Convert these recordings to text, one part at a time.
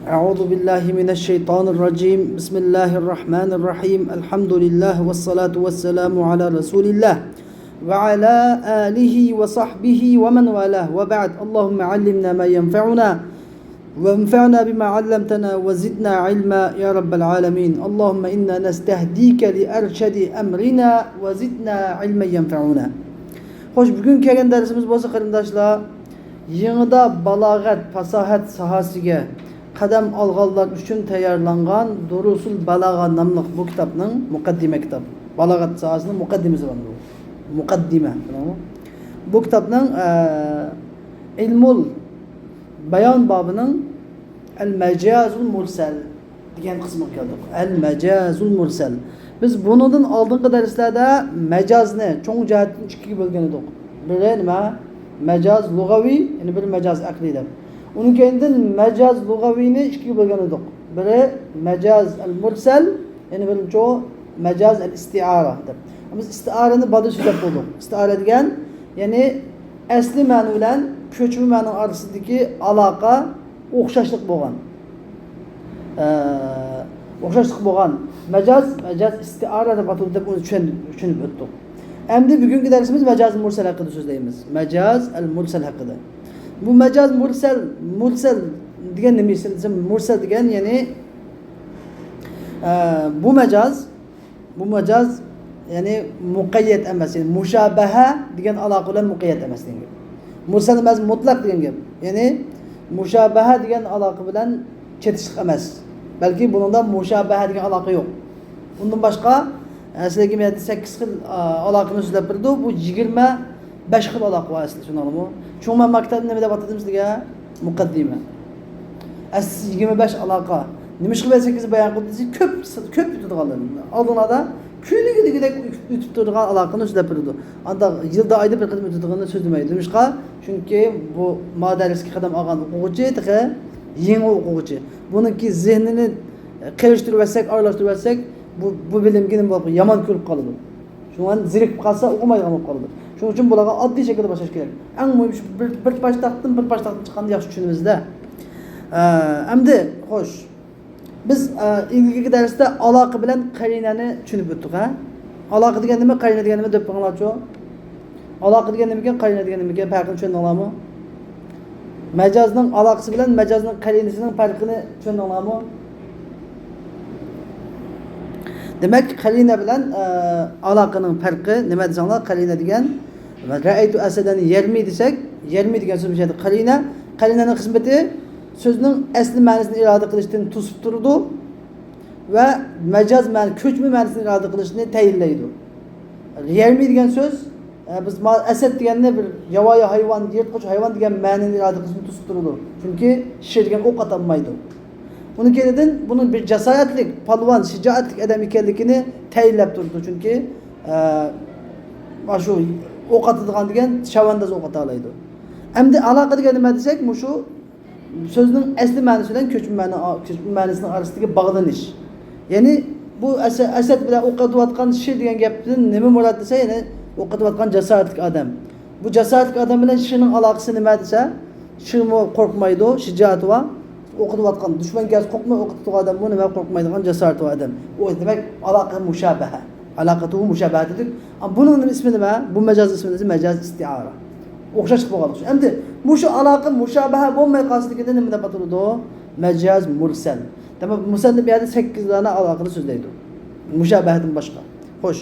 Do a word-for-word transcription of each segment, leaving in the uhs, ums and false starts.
أعوذ بالله من الشيطان الرجيم. بسم الله الرحمن الرحيم. الحمد لله والصلاة والسلام على رسول الله وعلى آله وصحبه ومن والاه، وبعد. اللهم علمنا ما ينفعنا وانفعنا بما علمتنا وزدنا علما يا رب العالمين. اللهم إنا نستهديك لأرشد أمرنا وزدنا علما ينفعنا. خوش، بۈگۈن كەلگەن دەرسىمىز بولسا، قېرىنداشلار، يېڭىدا بالاغەت، پاساھەت ساھەسىگە قەدەم ئالغانلار ئۈچۈن تەييارلانغان دۇرۇسۇل بالاغا ناملىق بۇ كىتابنىڭ، مۇقەددىمە كىتاب، بالاغەت ساھەسىنىڭ مۇقەددىمىسى بار بۇ. مۇقەددىمە، بۇ كىتابنىڭ، ئە، ئىلمۇل بايان بابىنىڭ ئەل مەجازۇل مۇرسەل دېگەن قىسمىغا كەلدۇق. ئەل مەجازۇل مۇرسەل. بىز بۇنىڭدىن ئالدىنقى دەرسلەردە مەجازنى چوڭ جەھەتتىن ئىككىگە بۆلگەن ئىدۇق. بىرى نېمە؟ مەجاز لۇغەۋى، يەنە بىرى مەجاز ئەقلىي دەپ. ئۇنىڭ كەينىدىن مەجاز لۇغەۋىنى ئىككىگە بۆلگەن ئىدۇق. بىرى مەجاز ئەل مۇرسەل، يەنە بىرىنچى مەجاز ئەل ئىستىئارە دەپ. بىز ئىستىئارىنى بالدۇر سۆزلەپ بولدۇق. ئىستىئارە دېگەن، يەنى ئەسلى مەنە بىلەن كۆچمە مەنىنىڭ ئارىسىدىكى ئالاقە ئوخشاشلىق بولغان. ئە، ئوخشاشلىق بولغان مەجاز، مەجاز ئىستىئارە دەپ ئاتىلىدۇ دەپ ئۇنى چۈشەن-، چۈشىنىپ ئۆتتۇق. ئەمدى بۈگۈنكى دەرسىمىز مەجاز مۇرسەل ھەققىدە سۆزلەيمىز. مەجاز ئەل مۇرسەل ھەققىدە. بۇ مەجاز مۇرسەل، مۇرسەل دېگەن نېمە دېسە، مۇرسەل دېگەن، يەنى، ئە، بۇ مەجاز، بۇ مەجاز، يەنى مۇقەييەت ئەمەس، يەنى مۇشابەھە دېگەن ئالاقە بىلەن مۇقەييەت ئەمەس دېگەن گەپ. مۇرسەل ئەمەس، مۇتلەق دېگەن گەپ. يەنى مۇشابەھە دېگەن ئالاقە بىلەن چېتىشلىق ئەمەس. بەلكى بۇنىڭدا مۇشابەھە دېگەن ئالاقە يوق. ئۇندىن باشقا، ئەسلىدىكى مەيدە سەككىز خىل، ئا، ئالاقىنى سۆزلەپ بېرىدۇ. بۇ يىگىرمە بەش خىل ئالاقە بار ئەسلى، شۇنداقمۇ؟ شۇڭا مەن ماكتابنى نېمە دەپ ئاتىدىم سىزگە؟ مۇقەددىمە. ئەسلى يىگىرمە بەش ئالاقە. نېمىشقا بەش سەككىز بايان قىلدى دېسە، كۆپ، كۆپ ئۆتىدىغانلار. ئالدىڭلاردا كۈنىگىدەك ئۆتۈپ تۇرىدىغان ئالاقىنى سۆزلەپ بېرىدۇ. ئاندا يىلدا، ئايدا بىر قېتىم ئۆتىدىغىنىنى سۆزلىمەيدۇ. نېمىشقا؟ چۈنكى بۇ ما دەرسكە قەدەم ئالغان ئوقۇغۇچى تېخى يېڭى ئوقۇغۇچى. بۇنىڭكى زېھنىنى قېرىشتۇرۇۋەتسەك، ئارىلاشتۇرۇۋەتسەك، بۇ، بۇ بىلىمگە نېمە بولۇپ، يامان كۆرۈپ قالىدۇ. شۇڭا زېرىكىپ قالسا، ئوقۇمايدىغان بولۇپ قالىدۇ. شۇنىڭ ئۈچۈن بۇلارغا ئاددىي شەكىلدە باشلاش كېرەك. ئەڭ مۇھىم شۇ بىر، بىر پاش تاختىدىن، بىر پاش تاختىدىن چىققاندا ياخشى چۈشىنىمىز-دە. ئە، ئەمدى، خوش. بىز، ئە، ئىلگىرىكى دەرستە ئالاقە بىلەن قەرىنەنى چۈشىنىپ ئۆتتۇق، ھە؟ ئالاقە دېگەن نېمە، قەرىنە دېگەن نېمە دەپ بېقىڭلارچۇ؟ ئالاقە دېگەن نېمىكەن، قەرىنە دېگەن نېمىكەن، پەرقىنى چۈشەندىڭلارمۇ؟ مەجازنىڭ ئالاقىسى بىلەن مەجازنىڭ قەرىنىسىنىڭ پەرقىنى چۈشەندىڭلارمۇ؟ دېمەك، قەرىنە بىلەن، ئە، ئالاقىنىڭ پەرقى نېمە دېسەڭلار، قەرىنە دېگەن، رەئەيتۇ ئەسەدەن يەرمى دېسەك، يەرمى دېگەن سۆز بۇ يەردە قەرىنە. قەرىنەنىڭ خىزمىتى سۆزنىڭ ئەسلى مەنىسىنى ئىپادە قىلىشتىن توسۇپ تۇرىدۇ ۋە مەجاز مەنە، كۆچمە مەنىسىنى ئىپادە قىلىشنى تەيىنلەيدۇ. يەرمى دېگەن سۆز، ئە، بىز ما-، ئەسەد دېگەننى بىر ياۋايى ھايۋان، يىرتقۇچ ھايۋان دېگەن مەنىنى ئىپادە قىلىشنى توسۇپ تۇرىدۇ. چۈنكى شىر دېگەن ئوق ئاتالمايدۇ. ئۇنىڭ كەينىدىن بۇنىڭ بىر جاسارەتلىك، پالۋان، شىجائەتلىك ئادەم ئىكەنلىكىنى تەيىنلەپ تۇرىدۇ. چۈنكى، ئە، مانا شۇ ئوق ئاتىدىغان دېگەن چەۋەنداز ئوق ئاتالايدۇ. ئەمدى ئالاقە دېگەن نېمە دېسەك، مۇشۇ سۆزنىڭ ئەسلى مەنىسى بىلەن كۆچمە مەنە، كۆچمە مەنىسىنىڭ ئارىسىدىكى باغلىنىش. يەنى بۇ ئەسە-، ئەسەد بىلەن ئوق ئېتىۋاتقان شىر دېگەن گەپتىن نېمە مۇراد دېسە، يەنى ئوق ئېتىۋاتقان جاسارەتلىك ئادەم. بۇ جاسارەتلىك ئادەم بىلەن شىرنىڭ ئالاقىسى نېمە دېسە، شىرمۇ قورقمايدۇ، شىجائىتى بار. ئوق ئېتىۋاتقان، دۈشمەن كەلسە قورقماي ئوق ئېتىدىغان ئادەممۇ نېمە، قورقمايدىغان جاسارىتى بار ئادەم. ئۇ دېمەك، ئالاقە مۇشابەھە. ئالاقەتۇھۇ مۇشابەھە دېدۇك. ئەمما بۇنىڭ نېمە ئىسمى نېمە؟ بۇ مەجاز ئىسمى نېمە؟ مەجاز ئىستىئارە. ئوخشاشلىق بولغانلىق ئۈچۈن. ئەمدى مۇشۇ ئالاقە مۇشابەھە بولماي قالسىدىكىنى نېمە دەپ ئاتىلىدۇ؟ مەجاز مۇرسەل. دېمەك، مۇرسەل دېگەن يەردە سەككىز دانە ئالاقىنى سۆزلەيدۇ. مۇشابەھەدىن باشقا. خوش.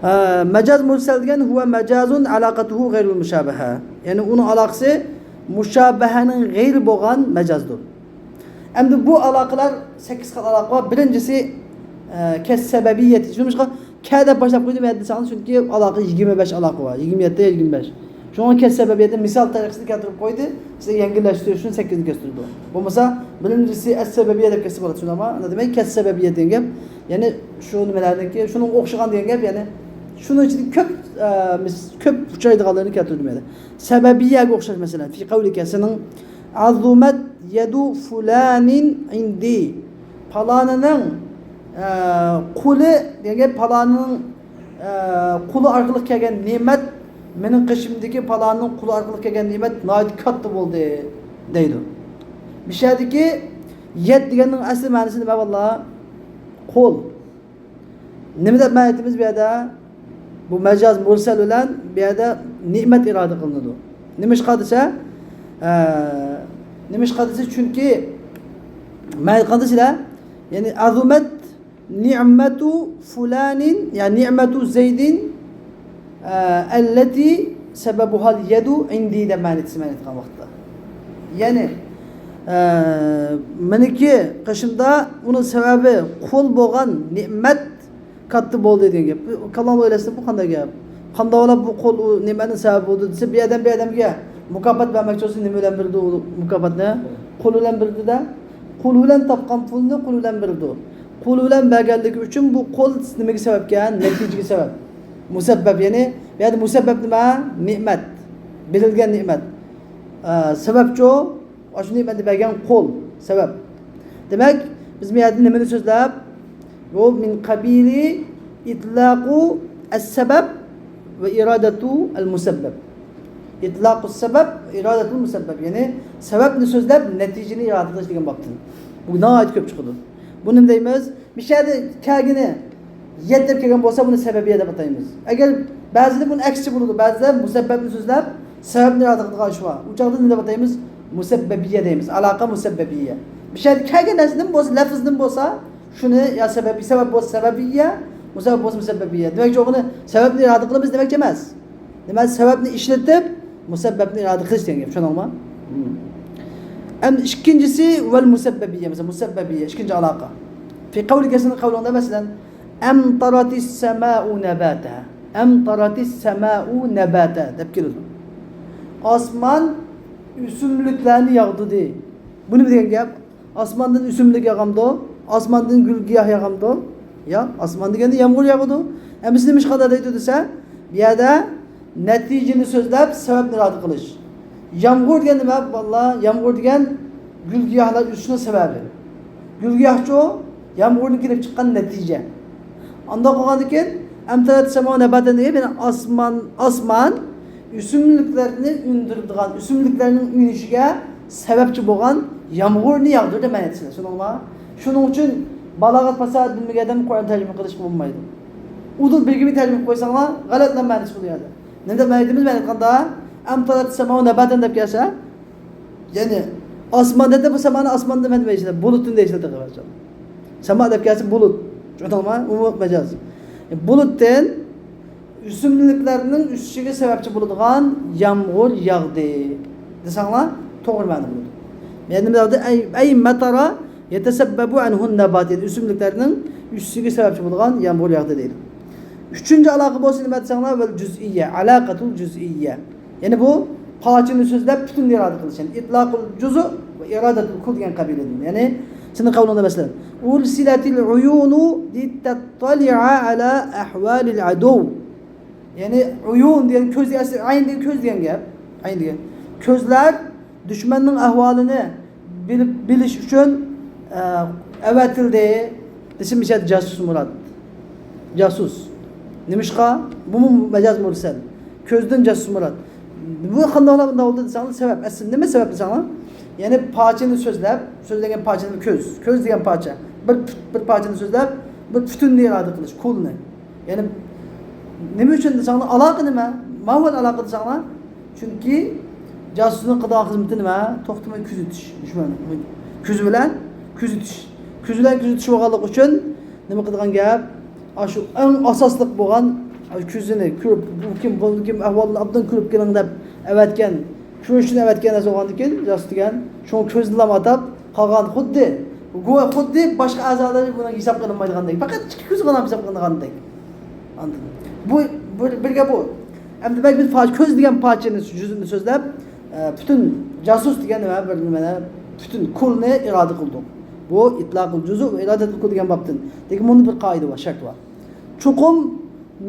ئە، مەجاز مۇرسەل دېگەن ھۇۋە مەجازۇن ئالاقەتۇھۇ غەيرۇل مۇشابەھە. يەنى ئۇنىڭ ئالاقىسى مۇشابەھەنىڭ غەيرى بولغان مەجازدۇر. ئەمدى بۇ ئالاقىلار، سەككىز خىل ئالاقە بار. بىرىنچىسى، ئە، كەسسەبەبىيەتى. شۇنىڭ ئۈچۈن كە دەپ باشلاپ قويدۇم، ئەددىساڭىز، چۈنكى ئالاقە يىگىرمە بەش ئالاقە بار، يىگىرمە يەتتە، يىگىرمە بەش. شۇڭا كەسسەبەبىيەتنى مىسال تەرىقىسىدە كەلتۈرۈپ قويدى، سىزگە يەڭگىللەشتۈرۈش ئۈچۈن سەككىزنى كەلتۈرىدۇ. بولمىسا، بىرىنچىسى ئەسسەبەبىيە دەپ كەتسە بولاتتى، شۇنداقمۇ؟ ئەنە دېمەك، كەسسەبەبىيە دېگەن گەپ، يەنى شۇ نېمىلەرنىڭكى، شۇنىڭغا ئوخشىغان دېگەن گەپ، يەنى شۇنىڭ ئىچىدە كۆپ، ئە، مىس-، كۆپ ئۇچرايدىغانلىرىنى كەلتۈردۈم يەنە. سەبەبىيەگە ئوخشاش، مەسىلەن، في قولك، سېنىڭ، عظمت يد فلان عندي. پالانىنىڭ، ئە، قولى دېگەن گەپ، پالانىنىڭ، ئە، قولى ئارقىلىق كەلگەن نېمەت، مېنىڭ قېشىمدىكى پالانىنىڭ قولى ئارقىلىق كەلگەن نېمەت ناھايىتى كاتتا بولدى، دەيدۇ. مۇشۇ يەردىكى يەد دېگەننىڭ ئەسلى مەنىسى نېمە، بالىلار؟ قول. نېمە دەپ مەنە ئېيتىمىز بۇ يەردە؟ بۇ مەجاز مۇرسەل بىلەن بۇ يەردە نېمەت ئىرادە قىلىنىدۇ. نېمىشقا دېسە، ئە، نېمىشقا دېسە، چۈنكى مەن ئېيتقاندا سىلەر، يەنى، ئەزۇمەت نىئمەتۇ فۇلانىن، يا نىئمەتۇ زەيدىن، ئە، ئەللەتى سەبەبۇھەل يەدۇ ئىندى دەپ مەنە ئېيتىسىز، مەن ئېيتقان ۋاقىتتا. يەنى، ئە، مېنىڭكى قېشىمدا ئۇنىڭ سەۋەبى قول بولغان نېمەت كاتتا بولدى دېگەن گەپ. كاللاڭدا ئويلاشسا، بۇ قانداق گەپ؟ قانداق بولۇپ بۇ قول ئۇ نېمەتنىڭ سەۋەبى بولدى دېسە، بىر ئادەم بىر ئادەمگە مۇكاپات بەرمەكچى بولسا، نېمە بىلەن بېرىدۇ ئۇ مۇكاپاتنى؟ قول بىلەن بېرىدۇ-دە. قول بىلەن تاپقان پۇلنى قول بىلەن بېرىدۇ. قول بىلەن بەرگەنلىكى ئۈچۈن بۇ قول نېمىگە سەۋەبكەن؟ نەتىجىگە سەۋەب. مۇسەببەب، يەنى بۇ يەردە مۇسەببەب نېمە؟ نېمەت. بېرىلگەن نېمەت. ئە، سەۋەبچۇ؟ ئاشۇ نېمەتنى بەرگەن قول، سەۋەب. دېمەك، بىز بۇ يەردە نېمىنى سۆزلەپ؟ بۇ مىن قابىلى ئىتلاقۇ ئەس-سەبەب ۋە ئىرادەتۇ ئەل-مۇسەببەب. ئىتلاقۇ سەبەب، ئىرادەتۇ مۇسەببەب. يەنى سەۋەبنى سۆزلەپ، نەتىجىنى ئىرادە قىلىش دېگەن بابتىن. بۇ ناھايىتى كۆپ چىقىدۇ. بۇنى نېمە دەيمىز؟ مۇشۇ يەردە كەلگىنى يەت دەپ كەلگەن بولسا، بۇنى سەۋەبىيە دەپ ئاتايمىز. ئەگەر بەزىدە بۇنى ئەكسىچە بولىدۇ، بەزىدە مۇسەببەبنى سۆزلەپ، سەۋەبنى ئىرادە قىلىدىغان ئىش بار. ئۇ چاغدا نېمە دەپ ئاتايمىز؟ مۇسەببەبىيە دەيمىز. ئالاقە مۇسەببەبىيە. مۇشۇ يەردە كەلگەن نەرسە نېمە بولسا، لەفز نېمە بولسا، شۇنى يا سەۋەبىي، سەۋەب بولسا سەۋەبىيە، مۇسەببەب بولسا مۇسەببەبىيە. دېمەكچى، ئۇنى سەۋەبنى ئىرادە قىلىمىز دېمەكچى ئەمەس. دېمەك، سەۋەبنى ئىشلىتىپ، مۇسەببەبنى ئىرادە قىلىش دېگەن گەپ، چۈشەندىڭلارمۇ؟ ئەمدى ئىككىنچىسى، ۋەل مۇسەببەبىيە، مەسىلەن، مۇسەببەبىيە، ئىككىنچى ئالاقە. فى قەۋلىكە، سېنىڭ قەۋلىڭدە، مەسىلەن، ئەمتەرەتىس سەمائۇ نەباتەھا، ئەمتەرەتىس سەمائۇ نەباتەھا دەپ كېلىدۇ. ئاسمان ئۆسۈملۈكلەرنى ياغدۇردى. بۇ نېمە دېگەن گەپ؟ ئاسماندىن ئۆسۈملۈك ياغامدۇ؟ ئاسماندىن گۈل-گىياھ ياغامدۇ؟ ياق، ئاسمان دېگەندە يامغۇر ياغىدۇ. ئەمىسە نېمىشقا دەيدۇ دېسە، بۇ يەردە نەتىجىنى سۆزلەپ، سەۋەبنى ئىرادە قىلىش. يامغۇر دېگەن نېمە، بالىلار؟ يامغۇر دېگەن گۈل-گىياھلار ئۆسۈشنىڭ سەۋەبى. گۈل-گىياھچۇ؟ يامغۇردىن كېلىپ چىققان نەتىجە. ئانداق بولغاندىكىن، ئەمتەرەتىس سەمائۇ نەباتەھا دېگەن، يەنى ئاسمان، ئاسمان ئۆسۈملۈكلەرنى ئۈندۈرىدىغان، ئۆسۈملۈكلەرنىڭ ئۈنۈشىگە سەۋەبچى بولغان يامغۇرنى ياغدۇردى دەپ مەنە ئېيتىسىلەر. شۇنىڭغا، شۇنىڭ ئۈچۈن بالاغەت پاساھەت بىلمىگەن ئادەم قۇرئان تەرجىمە قىلىشقا بولمايدۇ. ئۇدۇل بىلگۈدەك تەرجىمە قىلىپ قويساڭلار، غەلەتلا مەنىسى بۇ يەردە. نېمە دەپ مەنە ئېيتىمىز؟ مەنە ئېيتقاندا، ئەمتەرەتىس سەمائۇ نەباتەھا دەپ كەلسە، يەنى ئاسمان دېدى، بۇ سەمانى ئاسمان دېمەيدۇ، بۇلۇتتىن دەيسىلەر تېخى. سەما دەپ كەلسە بۇلۇت. چۈشەندىڭلارمۇ؟ ئۇمۇ مەجاز. بۇلۇتتىن ئۆسۈملۈكلەرنىڭ ئۆسۈشىگە سەۋەبچى بولىدىغان يامغۇر ياغدى دېسەڭلار، توغرا مەنە بولىدۇ. يەنى نېمە دەيدۇ؟ ئەي، ئەي مەتەرە يەتەسەببەبۇ ئەنھۇن نەبات، يەنى ئۆسۈملۈكلەرنىڭ ئۆسۈشىگە سەۋەبچى بولىدىغان يامغۇر ياغدى دەيدۇ. ئۈچىنچى ئالاقە بولسا نېمە دېسەڭلار؟ ۋەل جۈزئىيە، ئالاقەتۇل جۈزئىيە. يەنى بۇ پارچىنى سۆزلەپ پۈتۈننى ئىرادە قىلىش. يەنى ئىتلاقۇل جۇزۇ ۋە ئىرادەتۇل كۇل دېگەن قابىلىدىن. يەنى سېنىڭ قەۋلىڭدە مەسىلەن، ئۇرسىلەتىل ئۇيۇنۇ لىتەتتەلىئە ئەلا ئەھۋالىل ئەدۇۋ. يەنى ئۇيۇن دېگەن كۆز، ئەسلى ئەين دېگەن كۆز دېگەن گەپ. ئەين دېگەن. كۆزلەر دۈشمەننىڭ ئەھۋالىنى بىلىپ، بىلىش ئۈچۈن، ئە، ئەۋەتىلدى. ئىسىم ئىشارەت جاسۇس مۇراد. جاسۇس. نېمىشقا؟ بۇمۇ مەجاز مۇرسەل. كۆزدىن جاسۇس مۇراد. بۇ قانداقلا بۇنداق بولدى دېسەڭلار، سەۋەب. ئەسلى نېمە سەۋەب دېسەڭلار؟ يەنى پارچىنى سۆزلەپ، سۆزلىگەن پارچىنى، كۆز. كۆز دېگەن پارچە. بىر، بىر پارچىنى سۆزلەپ، بىر پۈتۈننى ئىرادە قىلىش، كۇلنى. يەنى نېمە ئۈچۈن دېسەڭلار، ئالاقە نېمە؟ ماۋۇل ئالاقە دېسەڭلار، چۈنكى جاسۇسنىڭ قىلىدىغان خىزمىتى نېمە؟ توختىماي كۆزىتىش، دۈشمەن كۆزى بىلەن كۆزىتىش. كۆزى بىلەن كۆزىتىش بولغانلىقى ئۈچۈن نېمە قىلىدىغان گەپ؟ ئاشۇ ئەڭ ئاساسلىق بولغان، ئاشۇ كۆزىنى كۆرۈپ، بۇ كىم، بۇ كىم ئەھۋالىنى ئابدان كۆرۈپ كېلىڭ دەپ ئەۋەتكەن، كۆرۈشتىن ئەۋەتكەن نەرسە بولغاندىكىن، جاسۇس دېگەن، شۇڭا كۆزىنىلا ئاتاپ قالغان، خۇددى، گويا خۇددى باشقا ئەزالىرى بۇنىڭ ھېساب قىلىنمايدىغاندەك، پەقەت ئىككى كۆزىگىلا ھېساب قىلىنىدىغاندەك. ئاندىن بۇ بىر، بىر گەپ بۇ. ئەمدى دېمەك، بىز پا-، كۆز دېگەن پارچىنى، جۈزئىنى سۆزلەپ، ئە، پۈتۈن جاسۇس دېگەن نېمە؟ بىر نېمە، پۈتۈن كۇلنى ئىرادە قىلدۇق. بۇ ئىتلاقۇل جۇزۇ ۋە ئىرادەتۇل كۇل دېگەن بابتىن. لېكىن بۇنىڭدا بىر قائىدە بار، شەرت بار. چوقۇم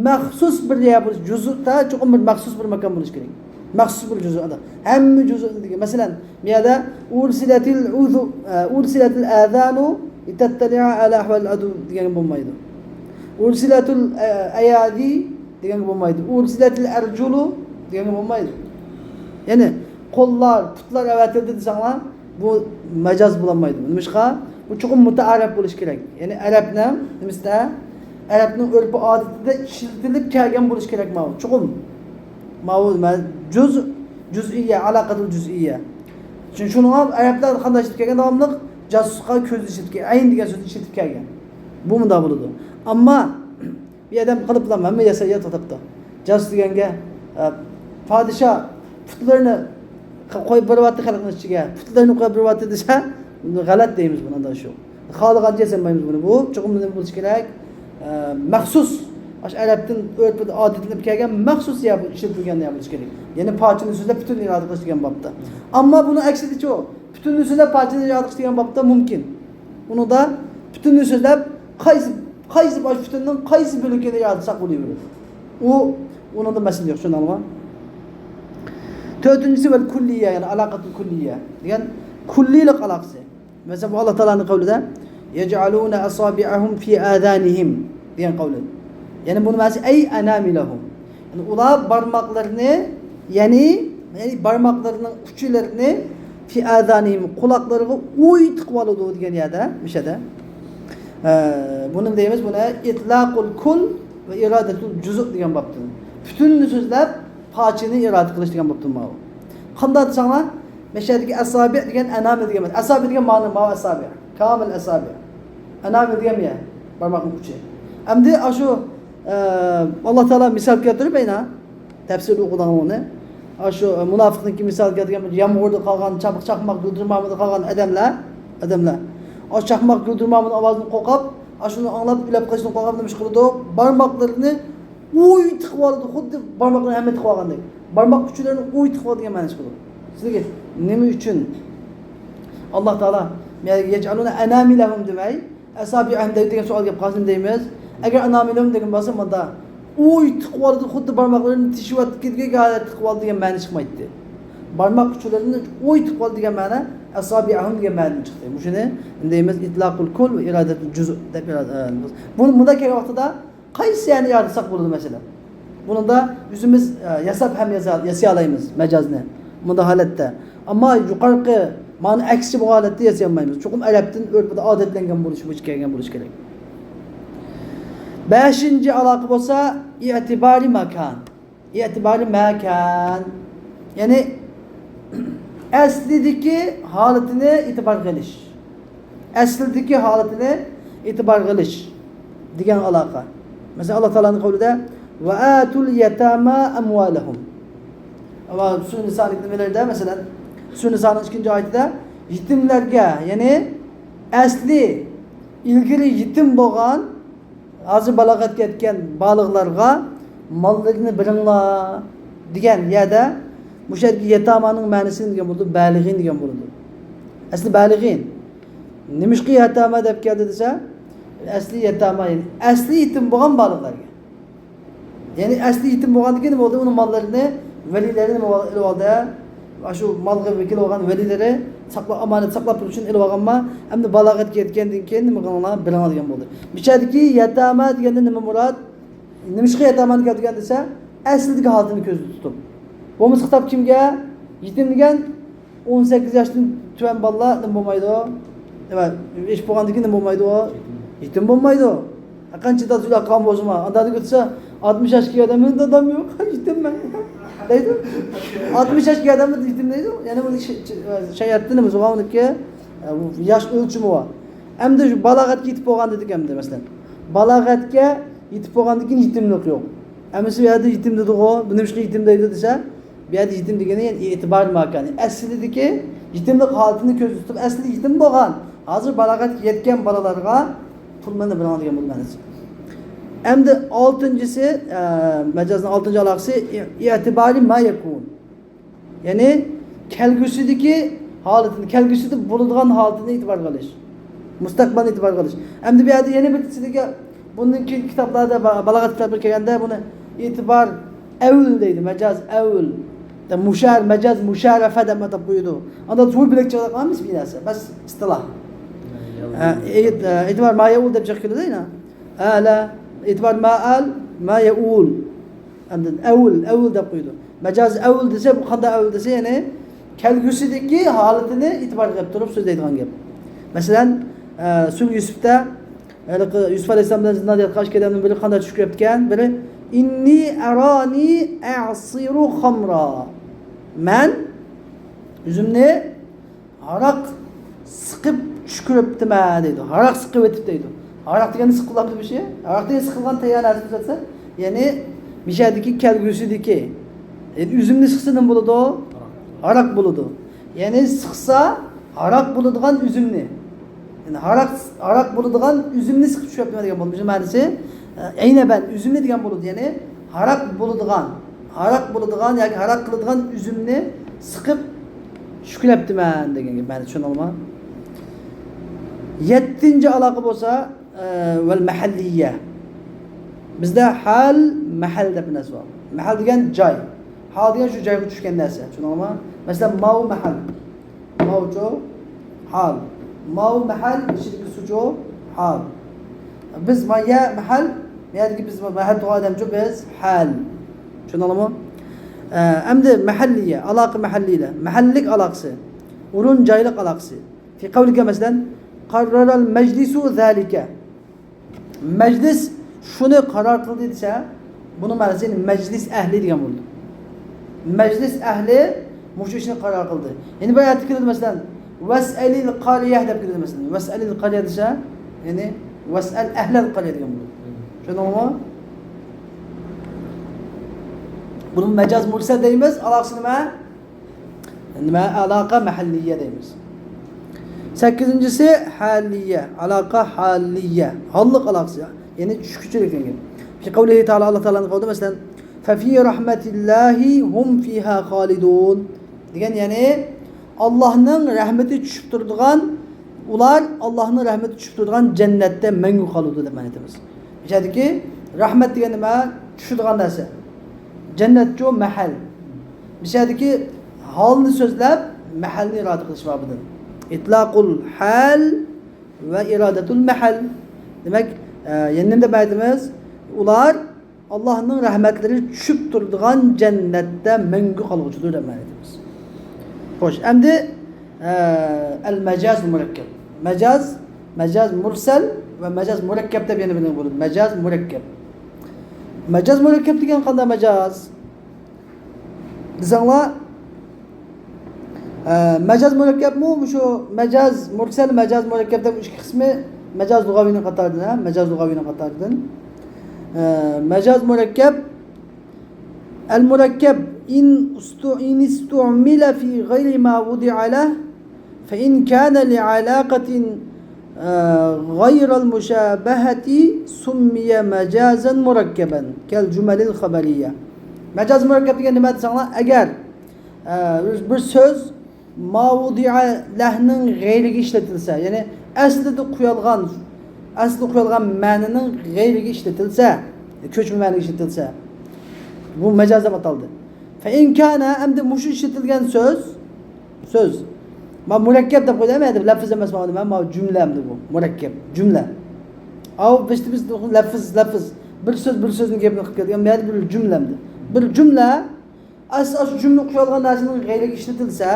مەخسۇس بىر يەر بولۇش، جۇزۇدا چوقۇم بىر مەخسۇس بىر ماكان بولۇش كېرەك. مەخسۇس بىر جۇزۇدا. ھەممە جۇزۇدا دېگەن. مەسىلەن، بۇ يەردە ئۇرسىلەتىل ئۇزۇ-، ئە، ئۇرسىلەتىل ئەزانۇ لىتەتتەلىئە ئەلا ئەھۋالىل ئەدۇ دېگەن بولمايدۇ. ئۇرسىلەتۇل، ئە، ئەيادى دېگەنگە بولمايدۇ. ئۇرسىلەتىل ئەرجۇلۇ دېگەنگە بولمايدۇ. يەنى قوللار، پۇتلار ئەۋەتىلدى دېسەڭلار، بۇ مەجاز بولالمايدۇ. نېمىشقا؟ بۇ چوقۇم مۇتەئەررەپ بولۇشى كېرەك. يەنى ئەرەبنىڭ نېمىسىدە، ئەرەبنىڭ ئۆرپ-ئادىتىدە ئىشلىتىلىپ كەلگەن بولۇشى كېرەك ماۋۇ. چوقۇم. ماۋۇ مە-، جۇز، جۇزئىيە، ئالاقەتۇل جۇزئىيە. چۈنكى شۇنىڭغا ئەرەبلەر قانداق ئىشلىتىپ كەلگەن داۋاملىق؟ جاسۇسقا كۆزنى ئىشلىتىپ كەلگەن، ئەين دېگەن سۆزنى ئىشلىتىپ كەلگەن. بۇ مۇنداق بولىدۇ. ئەمما بىر ئادەم قىلىپلا ھەممە ياسايدۇ تاپتا. جاسۇس دېگەنگە، ئە، پادىشاھ پۇتلىرىنى قويۇپ بېرىۋاتتى خەلقنىڭ ئىچىگە. پۇتلىرىنى قويۇپ بېرىۋاتتى دېسە، غەلەت دەيمىز بۇنى، ئۇنداق شۇ. خالىغانچە ياسىمايمىز بۇنى. بۇ چوقۇم نېمە بولۇشى كېرەك؟ ئە، مەخسۇس، ئاشۇ ئەرەبتىن ئۆرپ-ئادەتلىنىپ كەلگەن مەخسۇس يا بۇ ئىشلىتىلگەن يا بولۇشى كېرەك. يەنى پارچىنى سۆزلەپ پۈتۈن ئىرادە قىلىش دېگەن بابتا. ئەمما بۇنىڭ ئەكسىچىچۇ؟ پۈتۈننى سۆزلەپ پارچىنى ئىرادە قىلىش دېگەن بابتا مۇمكىن. ئۇنىڭدا پۈتۈننى سۆزلەپ، قايسى، قايسى باش پۈتۈننىڭ قايسى بۆلىكىنى ياراتساق بولۇۋېرىدۇ. ئۇ، ئۇنىڭدا مەسىلە يوق، شۇنداقمۇ؟ تۆتىنچىسى ۋەل كۇللىيە، يەنى ئالاقەتۇل كۇللىيە دېگەن كۇللىيلىق ئالاقىسى. مەسىلەن، بۇ ئاللا تائالانىڭ قەۋلىدە، يەجئەلۇنە ئەسابىئەھۇم فى ئازانىھىم دېگەن قەۋلى. يەنى بۇنىڭ مەنىسى ئەي ئەنامىلەھۇم. يەنى ئۇلار بارماقلىرىنى، يەنى، يەنى بارماقلىرىنىڭ ئۇچلىرىنى فى ئازانىھىم، قۇلاقلىرىغا ئويۇتۇپ ئالىدۇ دېگەن يەردە، مۇشۇ يەردە. ئە، بۇنى دەيمىز، بۇنى ئىتلاقۇل كۇل ۋە ئىرادەتۇل جۇزۇ دېگەن بابتىن. پۈتۈننى سۆزلەپ، پارچىنى ئىرادە قىلىش دېگەن بابتىن ماۋۇ. قانداق دېسەڭلار، مەشەدىكى ئەسابىئ دېگەن ئەنامىل دېگەن. ئەسابىئ دېگەن مانا ماۋۇ ئەسابىئ. كامىل ئەسابىئ. ئەنامىل دېگەن يە، بارماقنىڭ ئۇچى. ئەمدى ئاشۇ، ئە، ئاللا تائالا مىسال كەلتۈرۈپ ئەينا. تەپسىر ئوقۇدىغان ئۇنى. ئاشۇ، ئە، مۇناپىقنىڭكى مىسال كەلتۈرگەن يامغۇردا قالغان، چاق-، چاقماق گۈلدۈرمامىدا قالغان ئادەملەر، ئادەملەر. ئاشۇ چاقماق گۈلدۈرمامىنىڭ ئاۋازىدىن قورقۇپ، ئاشۇنى ئاڭلاپ ئۆلۈپ قېلىشتىن قورقۇپ نېمە ئىش قىلىدۇ؟ بارماقلىرىنى ئوي تىقىۋالىدۇ، خۇددى بارماقلىرىنى ھەممە تىقىۋالغاندەك. بارماق ئۇچلىرىنى ئوي تىقىۋالىدۇ دېگەن مەنىسى بۇ. سىزگە نېمە ئۈچۈن ئاللا تائالا يەجئەلۇنە ئەنامىلەھۇم دېمەي، ئەسابىئەھۇم دەيدۇ دېگەن سوئال كېلىپ قالسا نېمە دەيمىز؟ ئەگەر ئەنامىلەھۇم دېگەن بولسا مۇندا ئوي تىقىۋالىدۇ، خۇددى بارماقلىرىنى تىشىۋەتكۈدەك ھالەتتە تىقىۋالدى دېگەن مەنە چىقمايتتى. بارماق ئۇچلىرىنى ئوي تىقىۋالدى دېگەن مەنە ئەسابىئەھۇم دېگەن مەنىدىن چىقتى. مۇشۇنى دەيمىز ئىتلاقۇل كۇل ۋە ئىرادەتۇل جۇزۇ دەپ ئىرادە، بۇنى مۇندا كەلگەن ۋاقتىدا قايسى يەرنى يارىتساق بولىدۇ مەسىلەن؟ بۇنىڭدا ئۆزىمىز، ئە، ياساپ ھەم ياسا-، ياسىيالايمىز مەجازنى مۇنداق ھالەتتە. ئەمما يۇقىرىقى مانا ئەكسىچە بولغان ھالەتتە ياسىيالمايمىز. چوقۇم ئەرەبتىن ئۆرپىدە ئادەتلەنگەن بولۇشى، بولۇشى كەلگەن بولۇشى كېرەك. بەشىنچى ئالاقە بولسا ئېتىبارى ماكان. ئېتىبارى ماكان. يەنى ئەسلىدىكى ھالىتىنى ئېتىبارغا ئېلىش. ئەسلىدىكى ھالىتىنى ئېتىبارغا ئېلىش دېگەن ئالاقە. مەسىلەن، ئاللا تائالانىڭ قەۋلىدە، ۋە ئاتۇل يەتامە ئەمۋالەھۇم. ۋە سۈرە نىسانىڭ نېمىلەردە، مەسىلەن، سۈرە نىسانىڭ ئىككىنچى ئايىتىدە، يېتىملەرگە، يەنى ئەسلى ئىلگىرى يېتىم بولغان، ھازىر بالاغەتكە يەتكەن بالىغلارغا ماللىرىنى بېرىڭلار دېگەن يەردە، مۇشۇ يەردىكى يەتامانىڭ مەنىسى نېمە دېگەن بولىدۇ؟ بالىغىن دېگەن بولىدۇ. ئەسلى بالىغىن. نېمىشقا يەتامە دەپ كەلدى دېسە، ئەسلى يەتامە، يەنى ئەسلى يېتىم بولغان بالىلارغا. يەنى ئەسلى يېتىم بولغاندىن كېيىن نېمە بولدى؟ ئۇنىڭ ماللىرىنى ۋەلىلىرى نېمە ئېلىۋالدى؟ ئاشۇ مالغا ۋەكىل بولغان ۋەلىلىرى ساقلاپ، ئامانەت ساقلاپ تۇرۇش ئۈچۈن ئېلىۋالغانما؟ ئەمدى بالاغەتكە يەتكەندىن كېيىن نېمە قىلىڭلار؟ بېرىڭلار دېگەن بولدى. مىشەدىكى يەتامە دېگەندىن نېمە مۇراد؟ نېمىشقا يەتامەنى كەلتۈرگەن دېسە، ئەسلىدىكى ھالىتىنى كۆزدە تۇتۇپ. بولمىسا خىتاب كىمگە؟ يېتىم دېگەن ئون سەككىز ياشتىن تۆۋەن بالىلار نېمە بولمايدۇ؟ نېمە، ئېشىپ بولغاندىن كېيىن نېمە بولمايدۇ ئۇ؟ يېتىم بولمايدۇ. قانچە دادىسى بىلەن قالغان بولسىمۇ، دادا كۆتۈرسە، ئاتمىش ياشقا كەلدىم، مېنىڭ دادام يوق، يېتىممەن دەيدۇ. ئاتمىش ياشقا كەلدىم، يېتىم دەيدۇ. يەنى بۇنى شەرىئەتتە نېمىسى بار ئۇنىڭكى؟ ياش ئۆلچىمى بار. ئەمدى شۇ بالاغەتكە يېتىپ بولغان دېدۇق ئەمدى، مەسىلەن. بالاغەتكە يېتىپ بولغاندىن كېيىن يېتىملىك يوق. ئەمىسە بۇ يەردە يېتىم دېدىغۇ، بۇ نېمىشقا يېتىم دەيدۇ دېسە، بۇ يەردە يېتىم دېگىنى، يەنى ئېتىبار ماكانى. ئەسلىدىكى يېتىملىك ھالىتىنى كۆزدە تۇتۇپ، ئەسلىدە يېتىم بولغان، ھازىر بالاغەتكە يەتكەن بالىلارغا پۇللارنى بېرىڭ دېگەن بولىدۇ مەنىسى. ئەمدى ئالتىنچىسى، ئە، مەجازنىڭ ئالتىنچى ئالاقىسى، ئېتىبارى ما يەكۇن. يەنى كەلگۈسىدىكى ھالىتىنى، كەلگۈسىدە بولىدىغان ھالىتىنى ئېتىبارغا ئېلىش. مۇستەقبەلنى ئېتىبارغا ئېلىش. ئەمدى بۇ يەردە يەنە بىر سىزگە بۇندىن كېيىنكى كىتابلاردا، با-، بالاغەت كىتابلىرى كەلگەندە بۇنى ئېتىبار ئەۋل دەيدۇ، مەجاز ئەۋل. دە مۇشار، مەجاز مۇشارەفە دەپ ئاتاپ قويىدۇ. ئاندا زور بۆلەك چىقىدىغان ئەمەس بىر نەرسە. بەس ئىستىلاھ. ئە، ئېت-، ئە، ئېتىبار ما يەئۇل دەپ چىقىپ كېلىدۇ يەنە. ئەلە، ئېتىبار ما ئەل، ما يەئۇل. ئاندىن ئەۋل، ئەۋل دەپ قويىدۇ. مەجاز ئەۋل دېسە، بۇ قانداق ئەۋل دېسە، يەنى كەلگۈسىدىكى ھالىتىنى ئېتىبارغا ئېلىپ تۇرۇپ سۆزلەيدىغان گەپ. مەسىلەن، ئە، سۈرە يۈسۈپتە ھېلىقى يۈسۈپ ئەلەيھىسسالام بىلەن زىنادە ياتقان ئىككى ئادەمنىڭ بىرى قانداق چۈش كۆرۈپتىكەن؟ بىرى، «إني أراني أعصر خمرا.» مەن ئۆزۈمنى ھاراق سىقىپ چۈش كۆرۈپتىمەن دەيدۇ. ھاراق سىقىۋېتىپ دەيدۇ. ھاراق دېگەننى سىققىلامدۇ بۇ شى؟ ھاراق دېگەن سىقىلغان تەييار نەرسە بىلسە، يەنى مىشەدىكى كەلگۈسىدىكى، يەنى ئۆزۈمنى سىقسا نېمە بولىدۇ؟ ھاراق بولىدۇ. يەنى سىقسا ھاراق بولىدىغان ئۈزۈمنى. يەنى ھاراق، ھاراق بولىدىغان ئۈزۈمنى سىقىپ چۈش كۆرۈپتىمەن دېگەن بولىدۇ. مۇشۇ مەنىسى، ئە، ئەينەبەن ئۈزۈمنى دېگەن بولىدۇ. يەنى ھاراق بولىدىغان، ھاراق بولىدىغان ياكى ھاراق قىلىدىغان ئۈزۈمنى سىقىپ چۈش كۆرۈپتىمەن دېگەن گەپ. مەنىسى چۈشەندىڭلارمۇ؟ يەتتىنچى ئالاقە بولسا، ئە، ۋەل مەھەللىيە. بىزدە ھال، مەھەل دەپ نەرسە بار. مەھەل دېگەن جاي. ھال دېگەن شۇ جايغا چۈشكەن نەرسە. چۈشەندىڭلارمۇ؟ مەسىلەن، ماۋۇ مەھەل. ماۋۇچۇ ھال. ماۋۇ مەھەل ئىچىدىكى سۇچۇ ھال. بىز ما يە مەھەل، يەدىكى بىز مەھەل تۇغان ئادەمچۇ بىز ھال. چۈشەندىڭلارمۇ؟ ئە، ئەمدى مەھەللىيە، ئالاقە مەھەللىيلەر. مەھەللىك ئالاقىسى، ئورۇن جايلىق ئالاقىسى. في قولك، مەسىلەن، قرر المجلس ذلك. مەجلىس شۇنى قارار قىلدى دېسە، بۇنىڭ مەنىسى مەجلىس ئەھلى دېگەن بولىدۇ. مەجلىس ئەھلى مۇشۇ ئىشنى قارار قىلدى. يەنە بىر ئايەتتە كېلىدۇ، مەسىلەن، «ۋەسئەلىل قارىيە» دەپ كېلىدۇ، مەسىلەن. «ۋەسئەلىل قارىيە» دېسە، يەنى «ۋەسئەل ئەھلەل قارىيە» دېگەن بولىدۇ. چۈشەندىڭىزمۇ؟ بۇنى مەجاز مۇرسەل دەيمىز، ئالاقىسى نېمە؟ نېمە؟ ئالاقە مەھەللىيە دەيمىز. سەككىزىنچىسى ھالىيە، ئالاقە ھالىيە، ھاللىق ئالاقىسى، يەنى چۈشكۈچىلىك دېگەن. في قوله تعالى، ئاللا تائالانىڭ قولىدا، مەسىلەن، «ففي رحمة الله هم فيها خالدون» دېگەن، يەنى ئاللانىڭ رەھمىتى چۈشۈپ تۇرىدىغان، ئۇلار ئاللانىڭ رەھمىتى چۈشۈپ تۇرىدىغان جەننەتتە مەڭگۈ قالىدۇ دەپ مەنە ئېيتىمىز. بۇ يەردىكى رەھمەت دېگەن نېمە؟ چۈشىدىغان نەرسە. جەننەتچۇ مەھەل. بۇ يەردىكى ھالنى سۆزلەپ، مەھەلنى ئىرادە قىلىش بابىدىن. ئىتلاقۇل ھال ۋە ئىرادەتۇل مەھەل. دېمەك، ئە، يەنە نېمە دەپ ئېيتىمىز؟ ئۇلار ئاللانىڭ رەھمەتلىرى چۈشۈپ تۇرىدىغان جەننەتتە مەڭگۈ قالغۇچىدۇر دەپ مەنە ئېيتىمىز. خوش، ئەمدى، ئە، ئەل مەجاز مۇرەككەپ. مەجاز، مەجاز مۇرسەل ۋە مەجاز مۇرەككەپ دەپ يەنە بىلىنگەن بولىدۇ. مەجاز مۇرەككەپ. مەجاز مۇرەككەپ دېگەن قانداق مەجاز دېسەڭلار، ئە، مەجاز مۇرەككەپمۇ، مۇشۇ مەجاز مۇرسەل، مەجاز مۇرەككەپ دەپ ئىككى قىسمى مەجاز لۇغەۋىينىڭ قاتارىدىن، ھە، مەجاز لۇغەۋىينىڭ قاتارىدىن. ئە، مەجاز مۇرەككەپ، ئەل مۇرەككەپ، ئىن ئۇستۇ-، ئىن ئىستۇئمىلە فى غەيرى ما ۋۇدىئە لەھ، فە ئىن كانە لى ئالاقەتىن، ئە، غەيرەل مۇشابەھەتى سۇممىيە مەجازەن مۇرەككەبەن، كەل جۇمەلىل خەبەرىيە. مەجاز مۇرەككەپ دېگەن نېمە دېسەڭلار، ئەگەر، ئە، بىر، بىر سۆز ما ۋۇدىئە لەھنىڭ غەيرىگە ئىشلىتىلسە، يەنى ئەسلىدە قويۇلغان، ئەسلىدە قويۇلغان مەنىنىڭ غەيرىگە ئىشلىتىلسە، كۆچمە مەنىگە ئىشلىتىلسە، بۇ مەجاز دەپ ئاتالدى. فە ئىن كانە، ئەمدى مۇشۇ ئىشلىتىلگەن سۆز، سۆز. ما مۇرەككەپ دەپ قويدى، ئەمدى لەپىز ئەمەس، ما، ما جۈملە ئەمدى بۇ، مۇرەككەپ، جۈملە. ئاۋۇ بېشىدا بىز لەپىز، لەپىز. بىر سۆز، بىر سۆزنىڭ گېپىنى قىلىپ كەلدى. ئەمدى بىر جۈملە ئەمدى. بىر جۈملە ئەس-، ئاشۇ جۈملە قۇرۇلغان نەرسىنىڭ غەيرىگە ئىشلىتىلسە،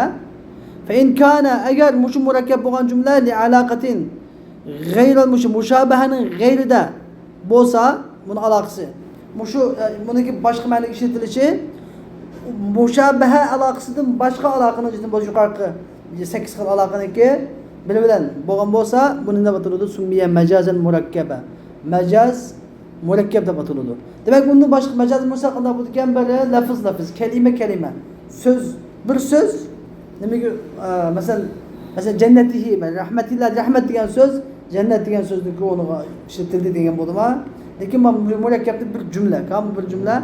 فە ئىن كانە، ئەگەر مۇشۇ مۇرەككەپ بولغان جۈملە لى ئالاقەتىن غەيرەل مۇشۇ مۇشابەھەنىڭ غەيرىدە بولسا، بۇنىڭ ئالاقىسى. مۇشۇ، ئە، بۇنىڭكى باشقا مەنىگە ئىشلىتىلىشى مۇشابەھە ئالاقىسىدىن باشقا ئالاقىنىڭ ئىچىدىن بولسا، يۇقىرىقى سەككىز خىل ئالاقىنىڭكى بىرى بىلەن بولغان بولسا، بۇنى نېمە دەپ ئاتىلىدۇ؟ سۇممىيە مەجازەن مۇرەككەبە. مەجاز مۇرەككەپ دەپ ئاتىلىدۇ. دېمەك، ئۇندىن باشقا مەجاز مۇرسەل قانداق بولىدىكەن؟ بىرى لەفىز، لەفىز، كەلىمە، كەلىمە. سۆز، بىر سۆز، نېمىگە، ئە، مەسىلەن، مەسىلەن، جەننەتىھى، رەھمەتىللا، رەھمەت دېگەن سۆز، جەننەت دېگەن سۆزنىڭكى ئورنىغا ئىشلىتىلدى دېگەن بولدىما؟ لېكىن مۇ-، مۇرەككەپتە بىر جۈملە، كامىل بىر جۈملە،